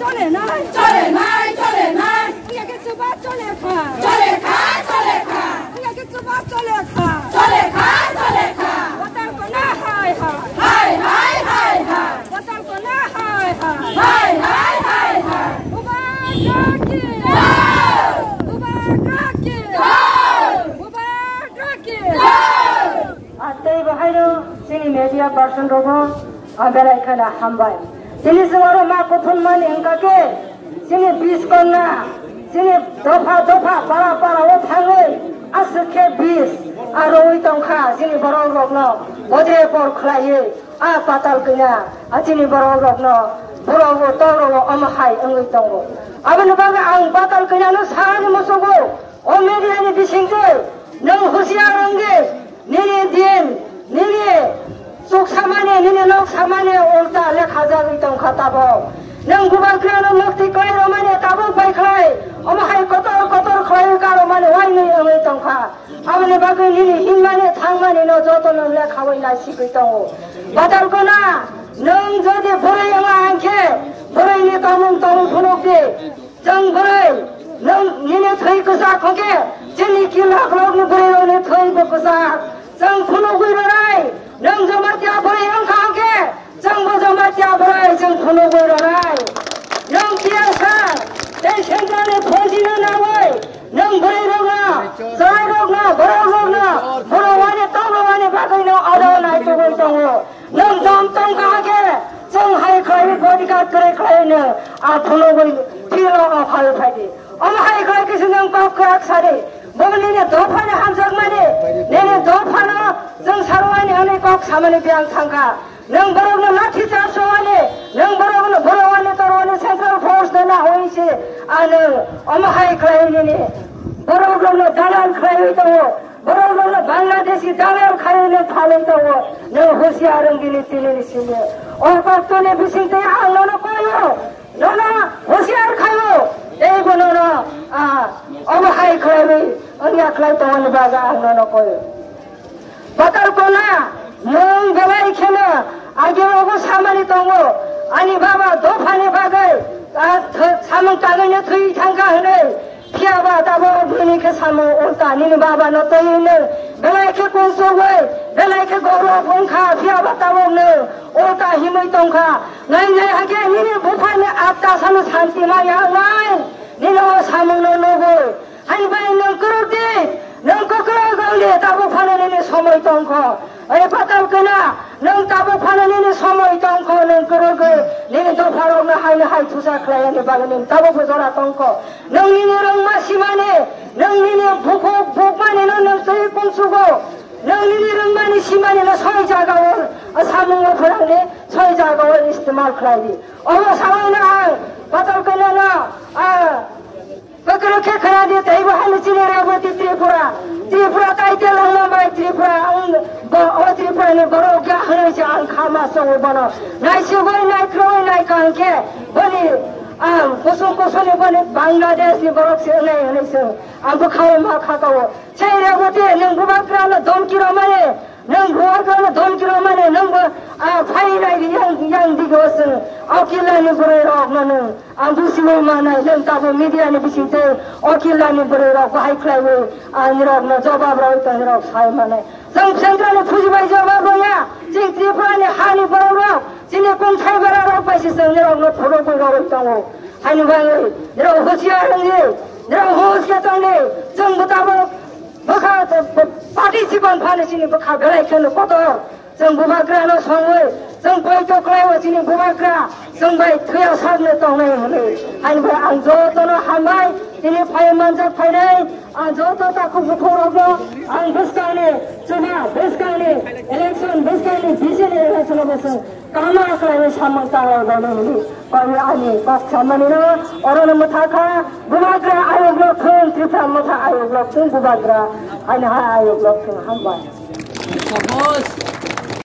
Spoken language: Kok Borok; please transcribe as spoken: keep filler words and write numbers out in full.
চলে নাই, চলে নাই, চলে নাই। ইয়া কিছু বাদ চলে খা। চলে খা, চলে খা। ইয়া কিছু বাদ চলে খা। চলে খা, চলে খা। বাতাল কোনা হায় হায়। হায় হায় হায় হায়। বাতাল কোনা হায় হায়। হায় হায় হায় হায়। মুবারক কি? জয়। মুবারক কি? জয়। মুবারক কি? জয়। Ar tei bo haino chini media person rogo ang belai kheno hambai. Tini chwng oro ma kuthum mani wngkha khe chini bis konna, chini dopha dopha para para o thangwi aswk khe bis aro wi tongkha chini borok rokno bodre por khlaiwi a patal kina a chini borok rokno borok o toro o omo hai wngwi tongo. Aboni bagwi ang patal kinano sani musugo o media ni bisingtwi nwng husiar wngdi. Nini din, nini chuk samani, nini nok samani ulta lekhajagwi tongkha tabok. Nwng bubagrano mukti khlai rwmani tabok bai khlai, omo hai kotor kotor khlaiwi karwmani uainwi wngwi tongkha. Aboni bagwi nini hinmani thangmani no jotono lekhawi naisigwi tongo. Badal kona, nwng jodi bwrwi wngla hwnkhe, bwrwini tongmung tongmung phunukdi. Chwng bwrwi, nwng nini thwi kwchak hwnkhe, chini kila khulokni bwrwirokni thwi bo kwchak. Chwng phunugwi rwnai, nwng Jamatia bwrwi wngkha hwnkhe, chwngbo Jamatia bwrwi chwng phunugwi rwnai. Nwng tiyasa tei centralni phojino nawi, nwng bwrwirokno, chwrairokno, borokrokno, borok wani, tongno wani bagwino ado naitugwi tongo. Nwng dom tongkha khe, chwng hai khlaiwi bodyguard kwrwi khlaiwi nwng a phunugwi philo o phaiwi phaidi. Omo hai khlai khe se nwng kok kwrak sadi. Bo nini dophani hamjakmani, nini dophano chwng sarwani hwnwi kok samani biyang thangkha. Nwng borokno lathi charge rwani, nwng borokno borok wani torwani central force no nahoi se a nwng omo hai khlaiwi nini borokrokno dalal khlaiwi tongo. Borok rokno Bangladeshi dalal khawi nwng phalwi tongo, nwng husiar wng bini tini ni simi. O koktoni bisingtwi ang nono koyo, nono husiar khayo, teibo nono, ah, omo hai khlaiwi wngya khlai tongmani bagwi ang nono koyo. Batal kona, nwng belai kheno age obo samani tongo, ani baba dophani bagwi, ah, th-, samung tangwino thwi thangkha hwnwi, Phiya ba tabok nini khe samung ulta, nini baba no twi nwng belai khe kunsugwi, belai khe gorob wngkha, phiya ba tabok nwng ulta himwi tongkha. Nai nai hakhe nini buphani atta sano santi ma ya wngnai, nini o samung no nugwi. Hani bai nwng kwrwk di, nwng kwkrwk wng di, tabok phano nini somoi tongkho. Oi patal kena, nwng tabok phano nini somoi tongkho, nwng kwrwgwi nini dopharokno haino hai thusa khlaiyani bagwi nwng tabokbo jora tongkho. Nwng nini rwngma simani, nwng nini bukhuk bukmani no nwng twi kunsugo. Nwng nini rwngmani simani no soi jagao, a samungo phwrangni soi jagao istemal khlai di. Omo sabaino ang patal kena no, a, Kwkrwk khe khna di, teibo hai chini Reboti Tripura. Tripura title wngma bai Tripura, ang bo, o Tripura ni borok ya hwnwi se ang kha ma chongo bono. Naisigwi, naikroi, naikha hwnkhe boni, ang kusung kusung ni boni Bangladesh ni borok se wngnai hwnwi se ang bwkhao ma kha kao. Sei Reboti, nwng bubagra no domki romani, Nwng bubagrano domki romani, nwng bo, ah, phai nai yang, yang digo se. O killani bwrwi rokno nwng, ah, busiwi manai, nwng tabuk media ni bisingtwi o killani bwrwi rok bahai khlaiwi, ah, nirokno jobab rwi tong nirok sai manai. Chwng central ni phuji bai jobab rwya, chwng Tripura ni hani borok rok, chini kungthai bara rok bai se chwng nirokno phunugwi rogwi tongo. Haini bagwi nirok husiar wngdi, nirok hus khe tongdi, chwng bo tabuk Bwkha, party chikon phano chini bwkha belai kheno kotor. Chwng bubagrano songwi, chwng poito khlaiwi chini bubagra, chwng bai thwiya sakno tongnai hwnwi. Haini bai ang jotono hambai, chini phai manjak phainai, ang joto takhuk bukhuk rokno, ang bwskangni, chuba bwskangni, election bwskangni, B C ni election o bo chwng Kama khlaiwi samung tanglai baino hwnwi kami ani kok samanino orono mwthakha, bubagra ayuk lok thung, Tripura mwtha ayuk lok thung, bubagra ani ha ayuk lok thung, hambai.